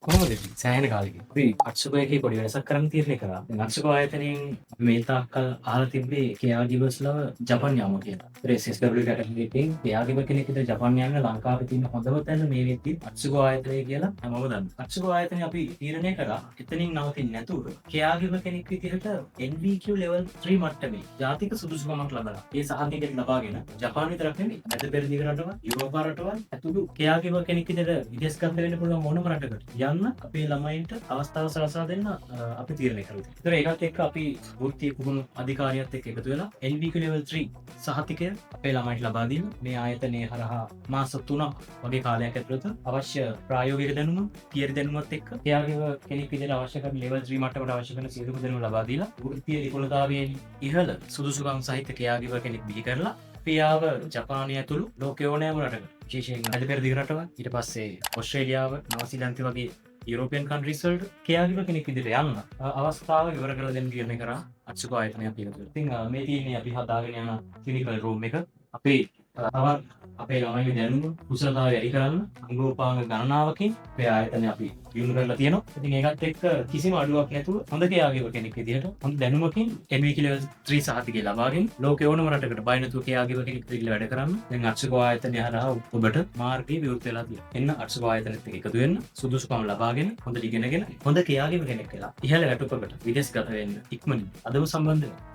කොහොමද ඉතින්? සෑහෙන කාලෙකින්. අපි අට්සුකෝ එකේ පොඩි වෙනසක් කරන්න තීරණය කරා. දැන් අට්සුකෝ ආයතනයෙන් අපි මේ තාක්කල් අහලා තිබ්බේ කෙයාගිවර්ස්ලව ජපන් යවම කියලා. ඒතර SSW category එකෙන් කෙයාගිවර් කෙනෙක් විතර ජපන් යන්න ලංකාවේ තියෙන හොඳම තැන මේ වෙද්දි අට්සුකෝ ආයතනය කියලා හැමෝම දන්නවා. අට්සුකෝ ආයතනය අපි තීරණය කරා එතනින් නවතින්නේ නැතුව කෙයාගිවර් කෙනෙක් විදිහට NVQ level 3 මට්ටමේ ජාතික සුදුසුකමක් ලබලා ඒ සහතිකයක් ලබාගෙන ජපාන විතරක් නෙමෙයි, මැද පෙරදිග රටවල්, යුරෝපා රටවල් ඇතුළු කෙයාගිවර් කෙනෙක් විදිහට විදේශගත වෙන්න පුළුවන් මොනම රටකට යන්න අපේ ළමයින්ට අවස්ථාව සලසා දෙන්න අපි තීරණය කරලා තියෙනවා. ඒතර ඒකත් එක්ක අපි වෘත්තීය පුහුණු අධිකාරියත් එක්ක එකතු වෙලා NVQ level 3 සහතිකය අපේ ළමයින්ට ලබා දීලා මේ ආයතනය හරහා මාස 3ක් වගේ කාලයක් ඇතුළත අවශ්‍ය ප්‍රායෝගික දැනුම, තියරි දැනුමත් එක්ක කෙයාගිවර් කෙනෙක් විදිහට අවශ්‍ය කරන ලෙවල් 3 මට්ටමට අවශ්‍ය කරන සියලුම දැනුම ලබා දීලා වෘත්තීය නිපුණතාවයෙන් ඉහළ සුදුසුකම් සහිත කෙයාගිවර් කෙනෙක් බිහි කරලා පියාව ජපානය ඇතුළු ලෝකයේ ඕනෑම රටකට, විශේෂයෙන් මැද පෙරදිග රටවල්, ඊට පස්සේ ඔස්ට්‍රේලියාව, නවසීලන්තය වගේ යුරෝපියන් කන්ට්‍රීස් වලට කෙයාගිවර් කෙනෙක් විදිහට යන්න අවස්ථාව ඉවර කරලා දෙන්න තීරණය කරා අට්සුකෝ ආයතනය අපි එකතු වෙලා. ඉතින් මේ තියෙන්නේ අපි හදාගෙන යන ක්ලිනිකල් රූම් එක. අපි තවත් අපේ ළමයිගේ දැනුම කුසලතාවය වැඩි කරන්න අංගෝපාංග ගණනාවකින් අපේ ආයතනය අපි දියුණු කරලා තියෙනවා. ඉතින් ඒකත් එක්ක කිසිම අඩුවක් නැතුව හොඳ කෙයාගිවර් කෙනෙක් විදිහට හොඳ දැනුමකින් NVQ level 3 සහතිකය ලබාගෙන ලෝකේ ඕනම රටකට බය නැතුව කෙයාගිවර් කෙනෙක් විදිහට වැඩ කරන්න දැන් අට්සුකෝ ආයතනය හරහා ඔබට මාර්ගය විවෘත වෙලා තියෙනවා. එන්න අට්සුකෝ ආයතනයත් එක්ක එකතු වෙන්න, සුදුසුකම් ලබාගෙන හොඳට ඉගෙනගෙන හොඳ කෙයාගිවර් කෙනෙක් වෙලා ඉහළ වැටුපකට විදේශගත වෙන්න ඉක්මනින් අදම සම්බන්ධ වෙන්න.